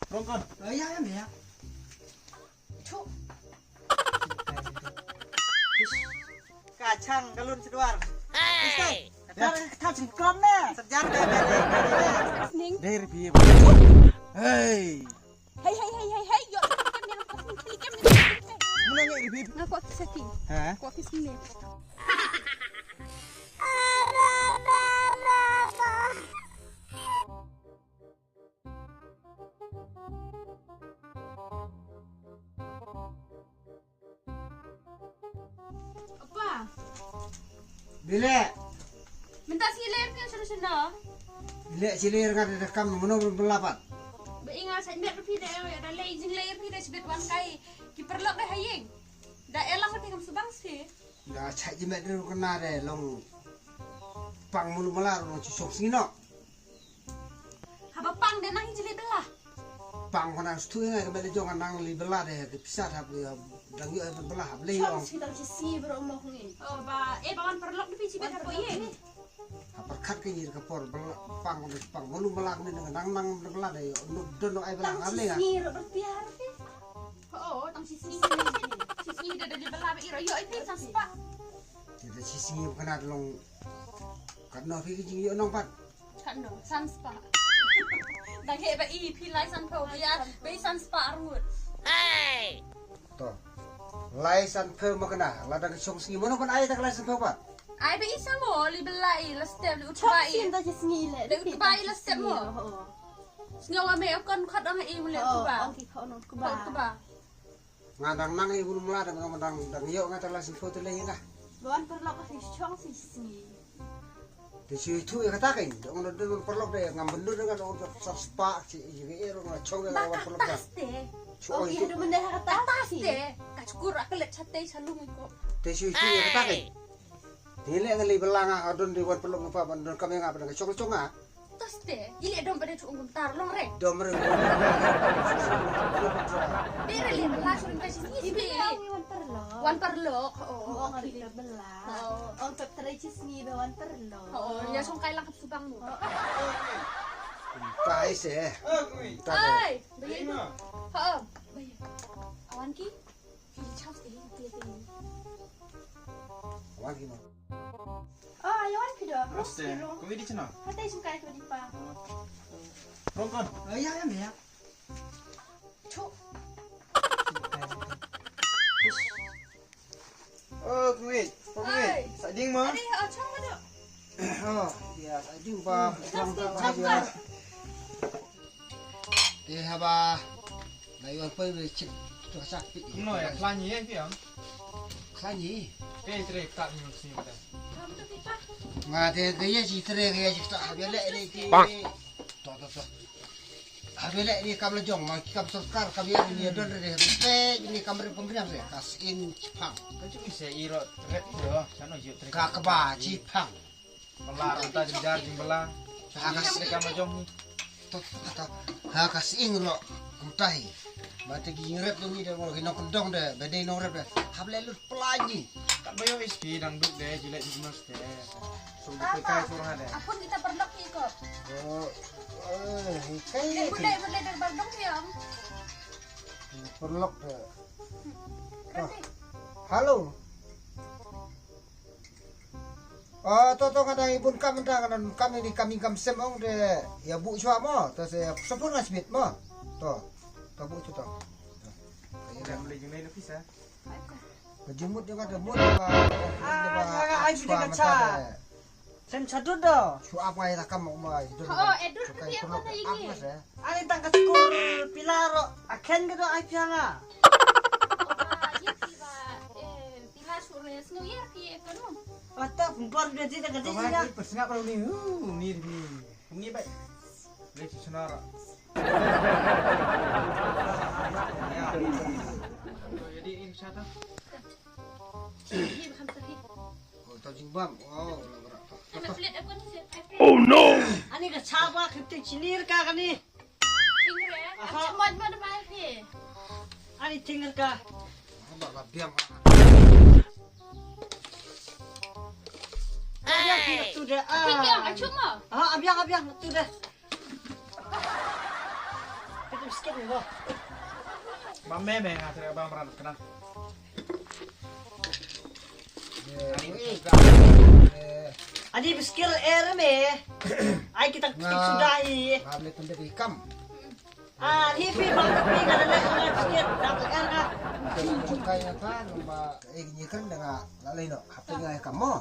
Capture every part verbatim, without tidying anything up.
Rong kon. Eh, ya, ya, ya. Chu. Ka chang ka lun sdwar. Hey. Ka tar ka chang kon ne. Sajar ka ka. Ning. Dei ri phi. Hey. Hey, hey, hey, hey, hey. Yo, kem ni, kem ni, kem ni. Muna ngi ri phi. Nga ko ki setting. Ha? Ko ki sini. Apa? Bile. Mynta sngi leh phi sunu sunu. Bile chili rengat de kam mano belapat. Ba inga sa met phi de da leh jingleh phi de sibet wan kai. Ki paralok de ha ïing. Da elang phi kam subang si. Da chak jimet ruh kena de long pang mulu mala ruh long chusong sngino. Haba pang de nang hi jili bela. Pang kena stu ngai ke bela jong nang li bela de ke pisa thap de dang yo bela hap le. Chong ong. Si dang si si bro mo ngi. Oh ba eh ba wan paralok de phi jimet hapo ye. Ha perkat ke nyir ke por bela pang de pang mulu mala ne nang nang bela de yo. Nuk don ai bela hap le. Tang si si ruh bertiar phi. Oh, tang shisngi. Shisngi da da li bela ba iro yo i phi san spah. Te da shisngi ba kena long. Katno phi ki jingïoh nong pat. Katno san spah. Dang he ba i phi lai san phew ba i san spah arngut. Hey. To. Lai san phew ma kena la dang shong sngi mano ban ai da lai san phew pat. Ai ba i san mo li bela i la step li utba i. Shong sngi da shisngi le. Li utba i la step mo. Sngew wa me kon khat ong i mule utba. Ong ki khat ong utba. Nga dang nang i bun mla dang dang dang dang yo nga ta la sin photo le nga. Wan paralok ka si chong si sngi. Te si tu ya kata kan dong dong dong paralok de ngam bendur dengan dong sa spa si i ge ero nga chong nga wan paralok da. Taste. Chu oi tu. Dum ne ha kata taste. Ka chukur ak let chate salung ko. Te si tu ya kata kan. Te le nga le belanga adon de wan paralok pa ban don kam nga ban chong chong nga. Taste, ili dom pada tu ungum tar long re. Dom re. Dere le la surin ka shisngi. Ibi wan paralok. Wan paralok. Oh, ngari ka bela. Oh, ong pep trai shisngi be wan paralok. Oh, ya song kai lang kap subang mu. Tai se. Ai, bayi. Oh, bayi. Awan ki. Wan ki ma. Oh, ayo wan ki do. Raste. Kumi di chino. Hatai sukai ko di pa. Rong kon. Oh, ya ya me ya. Chu. Oh, kumi. Kumi. Sa ding ma. Ade, oh, chong ma do. Oh, ya, sa ding pa. Te haba la ïoh poi be chit to sa pi. No ya khlani ye pi am. Khlani. Te tre ka ni si ta. Nga te ke ye si tre ke ye si ta ha be le ni ki. To to to. Ha be le ni kam la jong ma ki kam sorkar kam ye ni don re te ni kam re pemriam se ka sing chipang. Ka chu se i ro tre do sa no ju tre. Ka kba chipang. Bela ranta jingjar jing bela. Ha ka sing ka ma jong ni. To to. Ha ka sing ro. Kumtai. Ba te ki jing rep ni de mo ki nong kendong de. Ba dei nong rep de. Hap le lut pelai ni. Ka ba yo S P dang duk de jilek jing mas de. So de kai so ha de. Apun kita perlok ni ko. Oh. Eh, kai. Boleh boleh dah baldong ya. Perlok de. Halo. Oh, to to nga dang ibun kam dang nga dang kam ni kam kam sem ong de ya bu chwa mo to se sapun nga smit mo to to bu chu to. Ya boleh jumai office ah. Ka jumut de nga de mut ba. Ah, nga ai video ka cha. Sem chadut do. Chu ap ngai ta kam mo mai. Oh, edut ka dia ko ta igi. Ani tang ka skur pila ro akhen ka do ai pia nga. Ata kumpar dia dia ka dia. Kau ni persengap ni. Ni ni. Ni bai. Ni si senara. Jadi ini siapa? Oh, tau jingbam. Oh, oh no. Ani ka chaba kipte chinir ka kani. Aha. Ani tingir ka. Abiang tu deh. Ah. Abiang, abiang tu deh. Biskit ni ko. Ba me me nga tira ba mran kena. Ani biskit er me. Ai kita biskit sudah i. Ba le tende di kam. Ah, hi pi bang pi ka le biskit dak er ka. Kai na ta ba e ni kan da la le no. Hapta nga kam mo.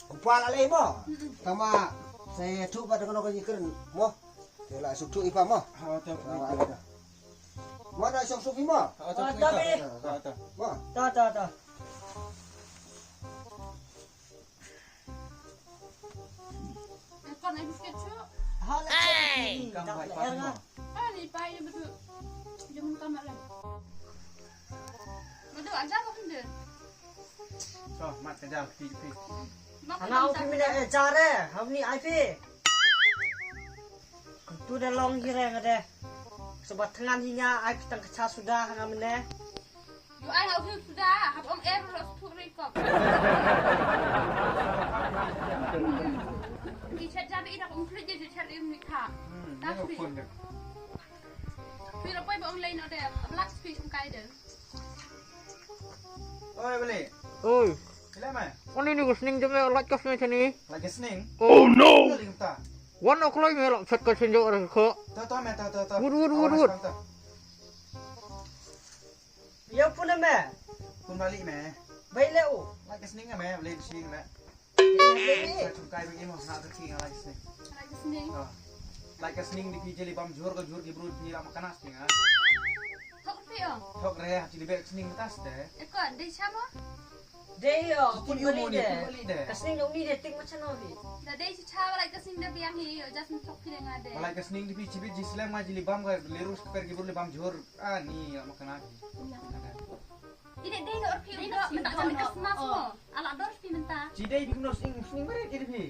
Upa la lei mo. Tama sa ïathuh bad kano ka jingkren mo. Te la suk thuh i pa mo. Ha, ta. Mo na suk suk i mo. Ha, ta. Mo. Ta, ta, ta. Kon ai biskit chu. Ha, la. Hey! Kam bai pa mo. Ah, ni pa ïa betul. Jangan tamat lah. Betul aja apa kan dia? So, mat ka jal, pi, pi. Hanga u phi mine e jare, hamni ai phi. Kumtu da long hi re nga de. Sobat thngan hi nga ai phi tang ka cha suda hanga mine. Yu ai ha u phi suda, hap ong er ro su ri kop. Ki chat jare ina ong phi je chat ri mi kha. Hmm, ta ni phi. Phi ro poi ba ong lei no de, blak phi sum kai de. Oi, beli. Oi. Kila mai. Wan ini ka sning jeme lait ka sning chani. Lait ka sning. Oh no. Kila lim ta. Wan ok loi me lak chat ka sning jo ra ko. To to me to to to. Wud wud wud wud. Yo puna me. Pun balik me. Bai le u. Lait ka sning me, beli sing le. Sa chungkai bang imo na ka king lait ka sning. Lait ka sning. Lait ka sning di pi jeli bam jhur ka jhur ki bru ni la makana sning ah. Thok phi ong. Thok re ha chini bek sning tas de. Eko dei chamo. Dei ong pun bali de. Ka sning uni de tik macam no phi. Da dei cha lait ka sning de biang hi jas thok phi de nga de. Lait ka sning di pi chibit ji slem ma jeli bam ka lerus ka per ki bru le bam jhur. Ah ni la makana phi. Ide dei no orpi dei no orpi Christmas mo. Ala dor pi menta. Ci dei bi no sing sing mere ki di pi.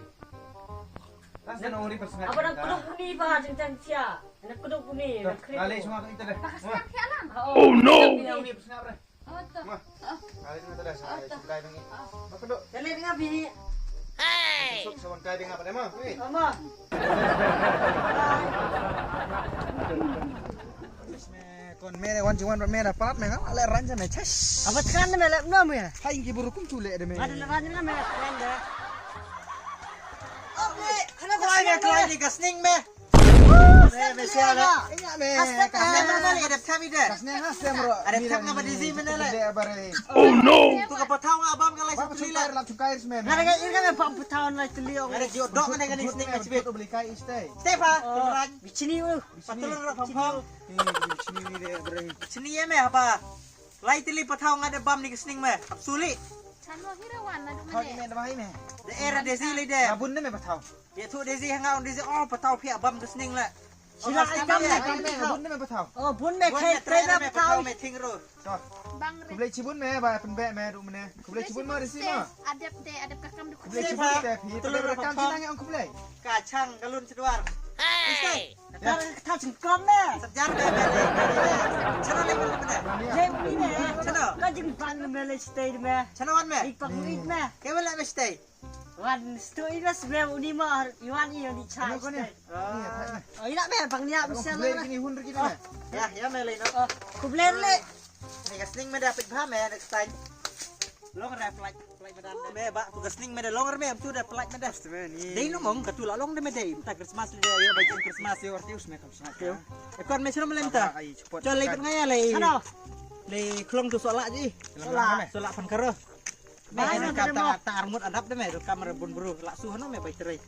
Last na ori pas ngat. Apa nak kudu puni ba jeng jeng sia. Nak kudu puni nak kri. Ale semua kita deh. Bakas ngat ki alam. Oh no. Ni pas ngat bre. Oh to. Ma. Ale ni tadi saya sukai dengan. Mak kudu. Dale dengan bini. Hey. Sok sawan kai dengan apa deh ma. Ama. Kon me wan jingwan me na palat me ka le ran ja me chas. Apa tkan me le no me. Hai ki buru kum tu le de me. Ada le ran ja me ran de. Oke, hana ko ai me ko ai ni ka sning me. Me me sia le. Inga me. Asta ka me me le de kami de. Ka sning ha sem ro. Ada tang na ba dizi me le. Oh no. Tu ka patau nga bam ka lai sa tuli le. La chukai me. Ada ka irga me pam patau na tuli. Ada jiu dok ne ka ni sning me chibit. Beli kai istai. Stefa, ran. Bichini u. Patul ro pam pam. Chini ni de bre. Chini ye me apa? Lai tili patau nga de bam ni ka sning me. Suli. Chano hira wan na du mane. De era de zili de. Abun ne me patau. Ye tu de zi hanga un de zi oh patau phi bam ka sning le. Sila ai kam me kam me abun ne me patau. Oh bun me kai kai me patau me thing ro. Bang re. Kublai chibun me ba pen be me du mane. Kublai chibun ma de si ma. Adep te adep ka kam du. Kublai chibun te phi te kam si nang ong kublai. Ka chang galun seduar. Hey. Tar ka thau jingkam me. Sajar me me le. Chano le me le. Jai uni me. Chano. Ka jingban me le stay me. Chano wan me. Ik pak ik me. Ke me le me stay. Wan stu i me sbre uni ma wan i ni cha stay. Oh ina me bang nia me sel. Ni hun riki me. Ya ya me le no. Kublai le. Ni ka sning me da pit bha me next time. Long re flight. Me ba tu ka sning me de long re me tu de pelak me de. Dei no mong ka tu la long de me dei. Ta Christmas de yo ba jin Christmas yo artius me kam snak. Ekon me sino me lem ta. Chol lei pet ngai lei. Ano? Lei klong tu sola ji. Sola. Sola pan karo. Me ka ta ta armut adap de me tu kamera bun bru la su hano me bai terai.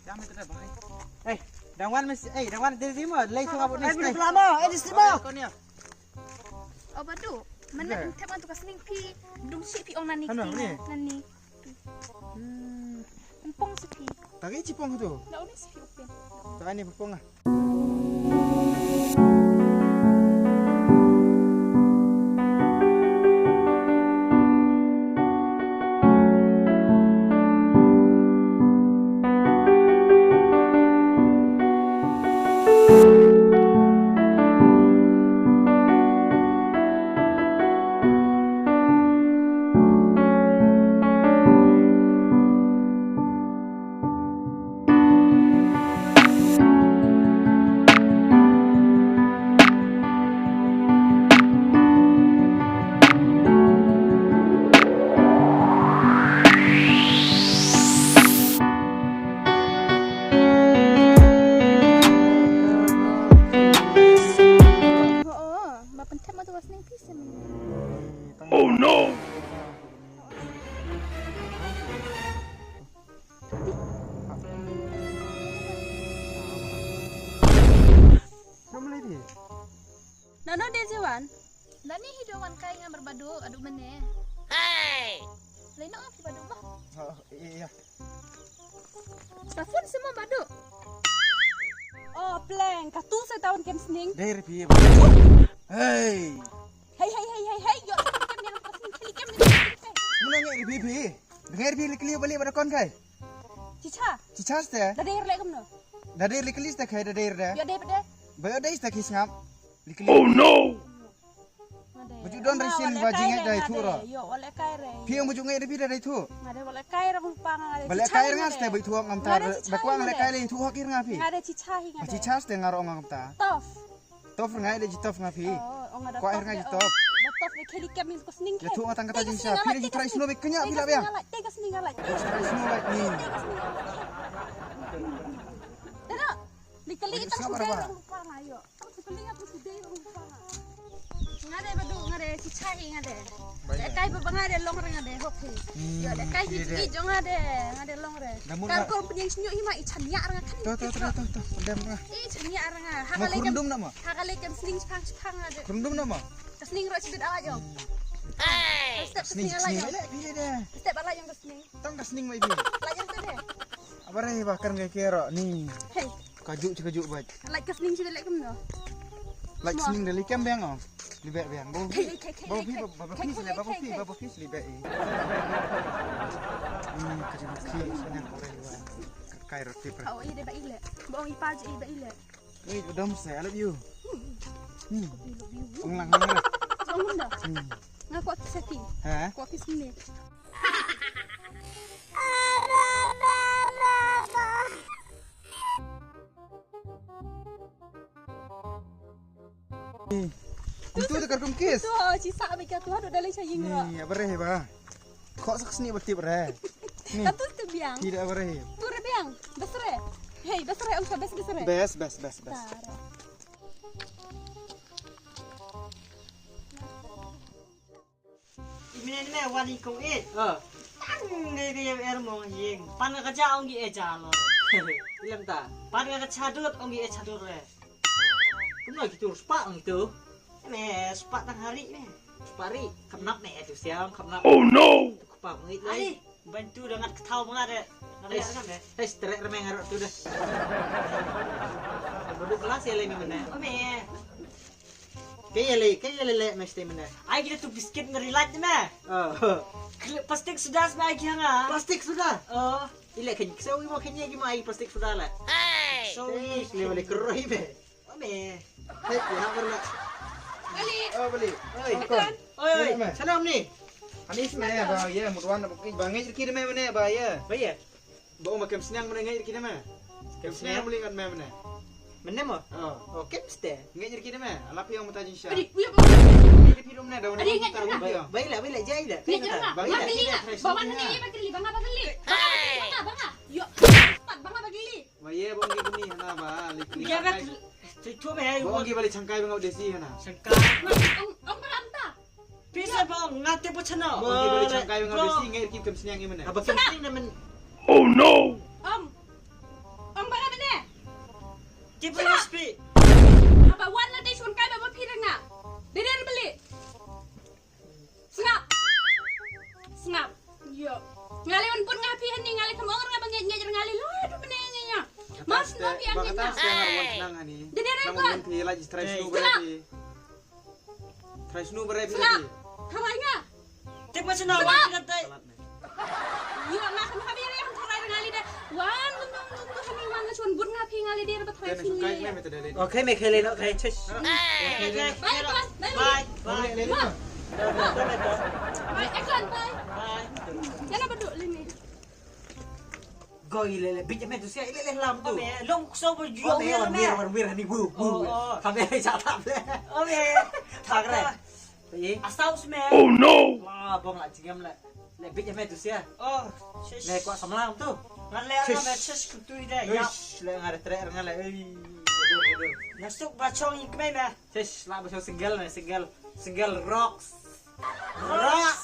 Eh, dangwan me eh dangwan de mo lei tu abon ni. Ai bru lama, eh di simo. Kon ya. O badu, mana em thep ngan tu ka sning phi, dung shi phi ong nani ki nani. Empong shi phi. Tagi chi pong tu. Na uni shi phi upin. Tagi ni pong ah. Oh no! Nano de Jiwan? Nani hi do wan kai nga mar badu adu mene. Hey! Lei no ki badu mo. Oh, iya. Sa phone sima badu. Oh, pleng, ka tu sa taun kem sning. Dei re phi. Hey. Hey, hey, hey, hey, hey, yo, kem ni ka sning, kem ni. Muna ngai re phi phi. Ngai re phi likli bali bada kon kai. Chicha. Chicha ste. Da dei re le kem no. Da dei likli ste kai da dei re. Yo dei bade. Ba yo dei ste ki sngap. Likli. Oh no. Baju don re sin ba jing ngai dai thu ro. Yo, wale kai re. Phi ong baju ngai re phi da dai thu. Ngade wale kai re pang ngade. Wale kai re ngas te bai thu ngam ta. Da kwang le kai le thu hok ir nga phi. Ngade chicha hi ngade. Chicha ste ngar ong ngam ta. Tof. Tof ngai de ji tof nga phi. Oh, ong ngade. Kwah ir nga ji tof. Da tof de keli kem min ko sning. Ya thu ngatang kata jing sha. Phi de ji try snow bek kenya phi la biang. Te ka sning ngalai. Try snow bek ni. Dana. Likali tang sudai rong pang ayo. Tang likali tang sudai rong pang. Ngade badu ngade chicha hi ngade. Dei kai ba ngade long re ngade hok hi. Yo dei kai hi jong ngade ngade long re. Kar company shnyu hi ma i chania re nga kan. To to to to to. Dem nga. I chania re nga. Ha ka le kem. Dum na ma. Ha ka le kem sling chpang chpang ngade. Krum dum na ma. Ka sling ro chibit ala jong. Hey. Step sling ala jong. Step ala jong ka sling. Tang ka sling mai bi. Ala jong te de. Abare ba kar ngai kero ni. Hey. Ka ju ka ju ba. Like ka sling chi le kem no. Like sling de le kem beng o. Li be beng. Bo phi. Bo phi ba phi le ba bo phi ba bo phi li be. Ni ka ju ki sini ko re ba. Kai roti pre. Oh, ide ba ile. Bo i pa ji ba ile. Ni dom se I love you. Hmm. Ong lang lang. Ong da. Nga ko seki. Ha? Ko kisni. Itu de karkum kis. Tu chi sa me ka tu hadu dalai cha ying ra. Ni abare ba. Kok sak sni bertip re. Ni. Katu tu biang. Tidak abare. Tu re biang. Besre. Hey, besre ong sa bes besre. Bes bes bes bes. Imine ne wani kong e. Ah. Tang ne ne er mo ying. Pan ka ja ong gi e ja lo. Ilem ta. Pan ka cha dut ong gi e cha dut re. Kumno ki tur spa ong tu. Ne spa tang hari ne. Spa ri. Kham nap ne tu siam kham nap. Oh no. Tu kpa ngit lai. Ai. Ban tu da ngat kthau ba nga de. Ngat le ngat de. Hei, strek remeng arok tu de. Bodoh kelas ya le memang ne. Ome. Ke ya le, ke ya le le mesti mene. Ai kita tu biscuit ngeri light me. Oh. Plastik sudah sma ai kianga. Plastik sudah. Oh. Ile kan so imo kan ya gima ai plastik sudah le. So le le keroi me. Ome. Hei, ya pernah. Balik. Oh, balik. Oi. Oi, oi. Salam ni. Ani sma ya ba ya mutwan ba ngai ki de me mene ba ya. Ba ya. Ba ma kem sniang mene ngai ki de me. Kem sniang muli ngat me mene. Mene mo? Oh. Oh, kem ste. Ngai ki de me. Ala pi ong mata jin sha. Adi, uya ba. Ngai ki de me da. Adi ngai ki de me. Ba ila, ba ila jai da. Ngai ki de me. Ba ila ki de. Ba wan ni ba kili, ba nga ba kili. Ba nga, ba nga. Yo. Ba nga ba kili. Ba ye ba ngai ki de me na ba. Li ki. Ya ba. Tui tu me ai. Ba ngai ba li changkai ba nga desi na. Changkai. Ong, ong ba lam ta. Pisa bong, nga te po chano. Bong ki bali changkai nga bisi ngai ki kem sniang i mene. Aba kem sniang na men. Oh no. Om. Om bara mene. Ki bali spi. Aba wan la te shun kai ba mo phi ranga. Dede bali. Sngap. Sngap. Yo. Ngale wan pun nga phi hani ngale kam ong nga ba ngai ngai ngale lo tu mene ngai ya. Mas no phi ani na. Dede rang ko. Phi la jistrai snu bali. Try snu bare bi. Sngap. Khabai nga. Tik ma snu wan ki tai. Ni ma kham khabai re kham tharai ngali de. Wan nung nung nung nung kami wan la chun but nga phi ngali de ba try snu. Okay me khele no kai chis. Bye bye. Bye bye. Bye eklan bye. Bye. Yana badu lini. Go ile le bit me tu sia ile le lam tu. Ome long so bo ju. Ome wir wir hani bu bu. Kami cha ta ble. Ome. Thak re. Ye. Asau sme. Oh no. Wa bong la jingem le. Le bit me tu sia. Oh. Le kwa samlang tu. Ngan le ngan me chis ku tu ide. Ya. Le ngar tre ngar le. Nasuk ba chong ik me me. Chis la ba chong single me single. Single rock. Rock.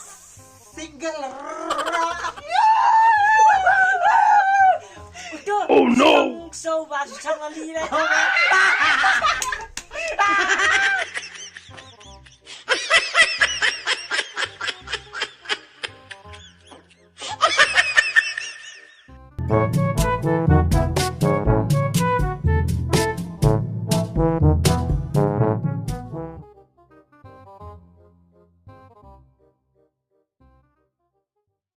Single rock. Oh no! So ba su can ali ne.